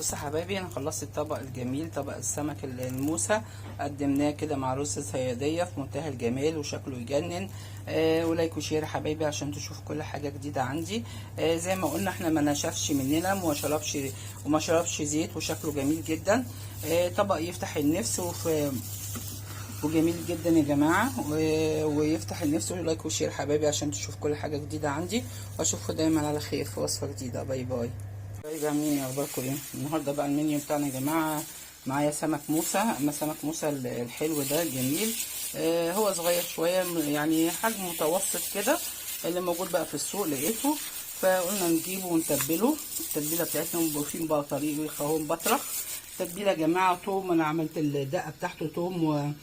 بصوا يا حبايبي، انا خلصت الطبق الجميل، طبق السمك الموسى، قدمناه كده مع رز صياديه في منتهى الجمال وشكله يجنن. و like و share يا حبايبي عشان تشوفوا كل حاجة جديدة عندي. زي ما قلنا احنا ما نشفش مننا وما شربش زيت، وشكله جميل جدا. طبق يفتح النفس وجميل جدا يا جماعة، ويفتح النفس. و like و share حبايبي عشان تشوف كل حاجة جديدة عندي، واشوفكم دايما على خير في وصفه جديدة. bye bye. طيب، عاملين ايه؟ اخباركم ايه؟ النهارده بقى المنيو بتاعنا يا جماعه، معايا سمك موسى. اما سمك موسى الحلو ده الجميل، هو صغير شويه، يعني حجم متوسط كده، اللي موجود بقى في السوق لقيته، فقلنا نجيبه ونتبله. التتبيله بتاعتنا فيه بقى طريق اهو مبطرخ. تتبيله يا جماعة توم، انا عملت الدقة بتاعته توم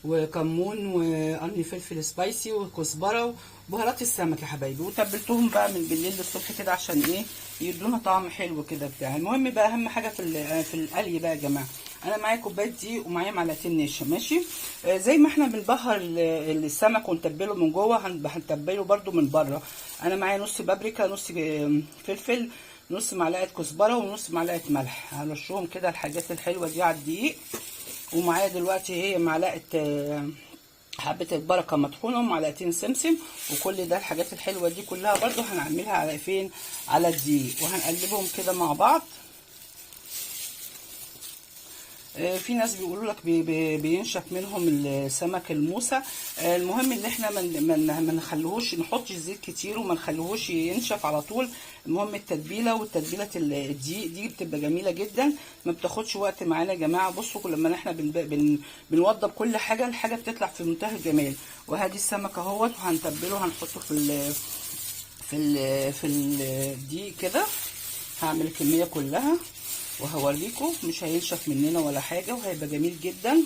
وكمون وقرن فلفل spicy وكزبره وبهارات السمك يا حبايبي، وتبلتهم بقى من بالليل للصبح كده عشان ايه؟ يدونا طعم حلو كده بتاع. المهم بقى اهم حاجة في القلي بقى يا جماعه، انا معايا كوباية دقيق ومعايا معلقتين نشا، ماشي؟ زي ما احنا بنبهر السمك ونتبله من جوه، هنتبله برده من بره. انا معايا نص بابريكا، نص فلفل، نص معلقه كزبره ونص معلقه ملح، هنرشهم كده الحاجات الحلوة دي على الدقيق. ومعايا دلوقتي هي معلقه حبة البركة مطحونة ومعلقتين سمسم، وكل ده الحاجات الحلوة دي كلها برضو هنعملها على فين؟ على الدقيق، وهنقلبهم كده مع بعض. في ناس بيقولوا لك بي بي بينشف منهم السمك الموسى. المهم ان احنا ما نخليهوش، نحطش زيت كتير وما نخليهوش ينشف على طول. المهم التتبيله، والتتبيله الدقيق دي بتبقى جميلة جدا، ما بتاخدش وقت معانا يا جماعة. بصوا كل ما احنا بن بن بنوضب كل حاجة، الحاجة بتطلع في منتهى الجمال. وهادي السمك اهوت، وهنتبله، هنحطه في الدقيق كده. هعمل الكمية كلها وهوريكم، مش هينشف مننا ولا حاجة، وهيبقى جميل جدا.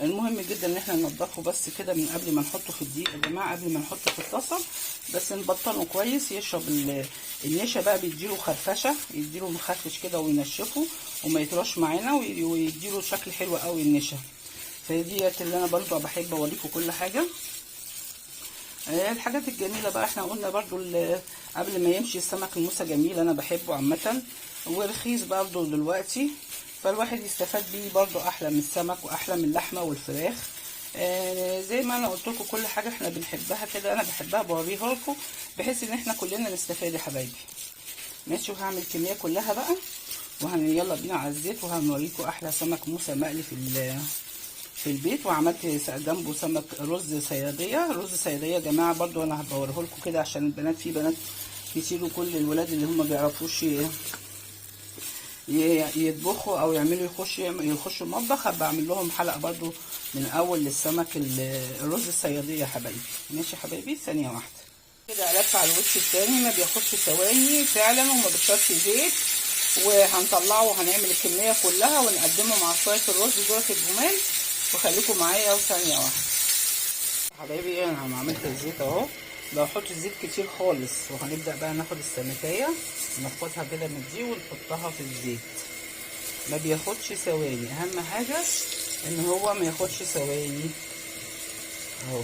المهم جدا ان احنا ننضفه بس كده من قبل ما نحطه في الدقيق يا جماعة، قبل ما نحطه في الطاسه، بس نبطنه كويس يشرب النشا بقى، بيديله خرفشه، يديله مخرفش كده وينشفه وما يطراش معانا، ويديله شكل حلو قوي النشا. فديت اللي انا برضو بحب اوريكم كل حاجة. الحاجات الجميلة بقى، احنا قلنا برضو قبل ما يمشي السمك الموسى جميل، انا بحبه عامة، ورخيص برضو دلوقتي، فالواحد يستفاد بيه برضو، احلى من السمك واحلى من اللحمة والفراخ. زي ما انا قلت لكم كل حاجة احنا بنحبها كده، انا بحبها بوريها لكم بحيث ان احنا كلنا نستفاد يا حبايبي. ماشي، وهعمل الكمية كلها بقى، يلا بينا على الزيت، وهنوريكم احلى سمك موسى مقلي في البيت. وعملت جنبه سمك رز صياديه، رز صياديه يا جماعة برضو انا هبوريه لكم كده عشان البنات، في بنات كتير وكل الولاد اللي هم ما بيعرفوش يطبخوا او يعملوا يخشوا المطبخ، هبقى اعمل لهم حلقة برضو من اول للسمك الرز الصياديه يا حبايبي. ماشي يا حبايبي، ثانية واحدة كده. قلبت على الوش التاني، ما بياخدش ثواني فعلا وما بيشربش زيت. وهنطلعه وهنعمل الكمية كلها ونقدمه مع شوية الرز دولت الجمال، وخليكم معايا وثانيه واحدة حبايبي. انا عملت الزيت اهو، ما بحطش زيت كتير خالص. وهنبدا بقى ناخد السمكيه، ناخدها كده من دي ونحطها في الزيت. ما بياخدش ثواني، اهم حاجة ان هو ما ياخدش ثواني اهو.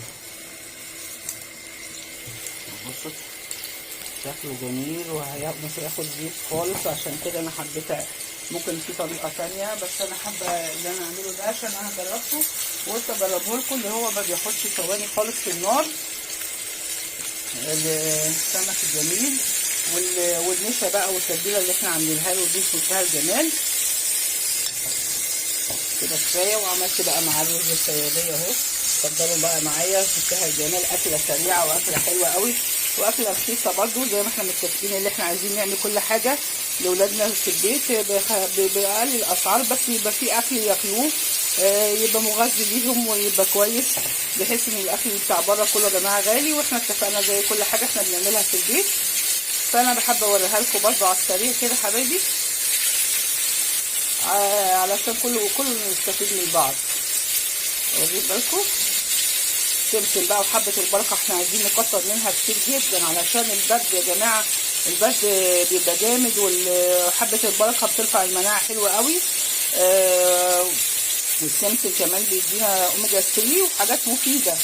بصوا شكله جميل، ومش هياخد زيت خالص. عشان كده انا حبيت، ممكن في طريقه تانية، بس انا حابة اللي انا اعمله ده عشان انا جربته وقلت اجربه لكم، اللي هو ما بياخدش ثواني خالص في النار. السمك الجميل والنشا بقى والتتبيله اللي احنا عاملينها له دي في منتهى الجمال كده، كفاية. وعملت بقى مع الرز الصياديه اهو، اتفضلوا بقى معايا في منتهى الجمال. اكله سريعة واكله حلوة قوي واكله رخيصة برضو، زي ما احنا متفقين اللي احنا عايزين نعمل كل حاجة لاولادنا في البيت باقل الاسعار، بس يبقى في اكل ياكلوه، يبقى مغذي ليهم ويبقى كويس، بحيث ان الاكل بتاع بره كله يا جماعة غالي، واحنا اتفقنا زي كل حاجة احنا بنعملها في البيت. فانا بحب اوريها لكم برضو على السريع كده حبايبي، علشان كله وكله نستفيد من بعض. واخدين بالكم؟ سمسم بقى وحبة البركة احنا عايزين نكتر منها كتير جدا علشان البرد يا جماعة، البرد بيبقى جامد، وحبة البركة بترفع المناعة حلوة قوي. والسمسم كمان بيدينا اوميجا 3 وحاجات مفيدة.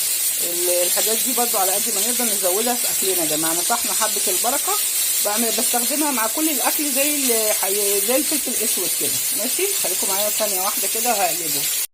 الحاجات دي برضو على قد ما نقدر نزودها في اكلنا يا جماعة. نصحنا حبة البركة بعمل بستخدمها مع كل الاكل زي الفلفل الاسود كده. ماشي، خليكم معايا ثانية واحدة كده وهقلبه.